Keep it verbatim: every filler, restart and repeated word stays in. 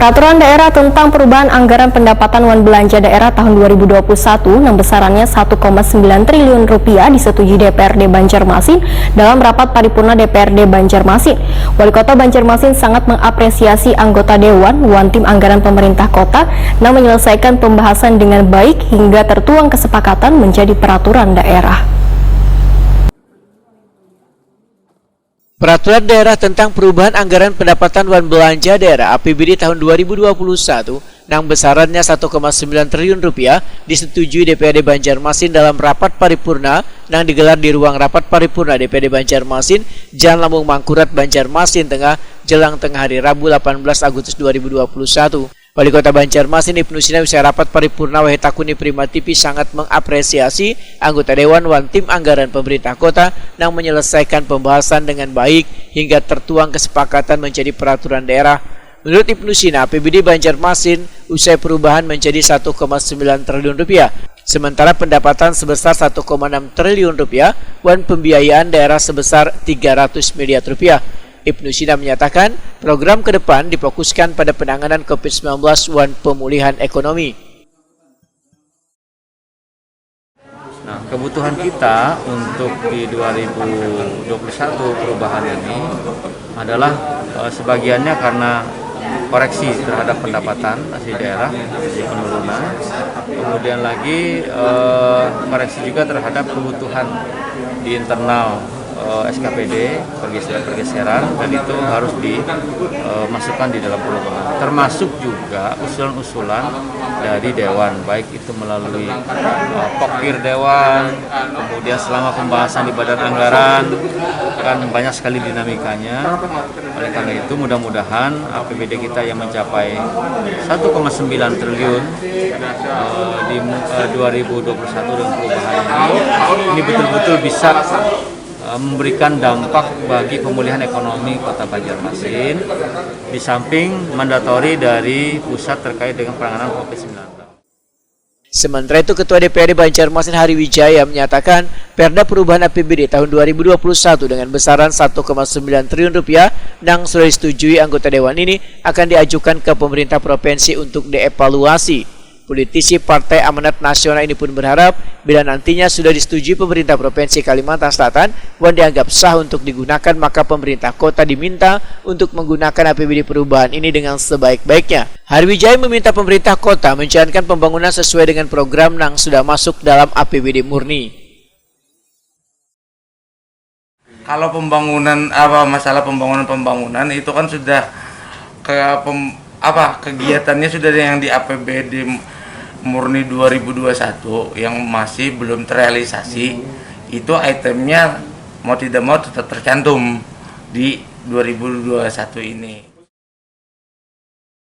Peraturan Daerah tentang Perubahan Anggaran Pendapatan wan Belanja Daerah tahun dua ribu dua puluh satu nang besarannya satu koma sembilan triliun rupiah disetujui D P R D Banjarmasin dalam rapat paripurna D P R D Banjarmasin. Wali Kota Banjarmasin sangat mengapresiasi anggota dewan wan tim anggaran pemerintah kota nang menyelesaikan pembahasan dengan baik hingga tertuang kesepakatan menjadi peraturan daerah. Peraturan Daerah tentang Perubahan Anggaran Pendapatan wan Belanja Daerah A P B D tahun dua ribu dua puluh satu nang besarannya satu koma sembilan triliun rupiah disetujui D P R D Banjarmasin dalam rapat paripurna nang digelar di ruang rapat paripurna D P R D Banjarmasin, Jalan Lambung Mangkurat, Banjarmasin Tengah, jelang tengah hari Rabu, delapan belas Agustus dua ribu dua puluh satu. Wali Kota Banjarmasin, Ibnu Sina, usai rapat paripurna wahai Takuni Prima T V sangat mengapresiasi anggota dewan wan tim anggaran pemerintah kota nang menyelesaikan pembahasan dengan baik hingga tertuang kesepakatan menjadi peraturan daerah. Menurut Ibnu Sina, A P B D Banjarmasin usai perubahan menjadi satu koma sembilan triliun rupiah, sementara pendapatan sebesar satu koma enam triliun rupiah wan pembiayaan daerah sebesar tiga ratus miliar rupiah. Ibnu Sina menyatakan, program ke depan difokuskan pada penanganan covid sembilan belas wan pemulihan ekonomi. Nah, kebutuhan kita untuk di dua ribu dua puluh satu perubahan ini adalah, eh, sebagiannya karena koreksi terhadap pendapatan asli daerah, jadi penurunan. Kemudian lagi, eh, koreksi juga terhadap kebutuhan di internal, eh, S K P D, pergeseran-pergeseran, dan itu harus dimasukkan di dalam perubahan. Termasuk juga usulan-usulan dari dewan, baik itu melalui, eh, pokir dewan, kemudian selama pembahasan di badan anggaran, kan banyak sekali dinamikanya. Oleh karena itu, mudah-mudahan A P B D kita yang mencapai satu koma sembilan triliun, eh, di mu-, eh, dua ribu dua puluh satu dengan perubahan ini, ini betul-betul bisa, eh, memberikan dampak bagi pemulihan ekonomi Kota Banjarmasin, di samping mandatori dari pusat terkait dengan penanganan covid sembilan belas. Sementara itu, Ketua D P R D Banjarmasin, Hari Wijaya, menyatakan Perda Perubahan A P B D tahun dua ribu dua puluh satu dengan besaran satu koma sembilan triliun rupiah nang sudah disetujui anggota dewan ini akan diajukan ke pemerintah provinsi untuk dievaluasi. Politisi Partai Amanat Nasional ini pun berharap bila nantinya sudah disetujui pemerintah Provinsi Kalimantan Selatan wan dianggap sah untuk digunakan, maka pemerintah kota diminta untuk menggunakan A P B D perubahan ini dengan sebaik-baiknya. Hari Wijaya meminta pemerintah kota menjalankan pembangunan sesuai dengan program nang sudah masuk dalam A P B D murni. Kalau pembangunan, apa, masalah pembangunan-pembangunan itu kan sudah ke pem-, apa, kegiatannya sudah yang di A P B D murni dua ribu dua puluh satu yang masih belum terrealisasi, itu itemnya mau tidak mau tetap tercantum di dua ribu dua puluh satu ini.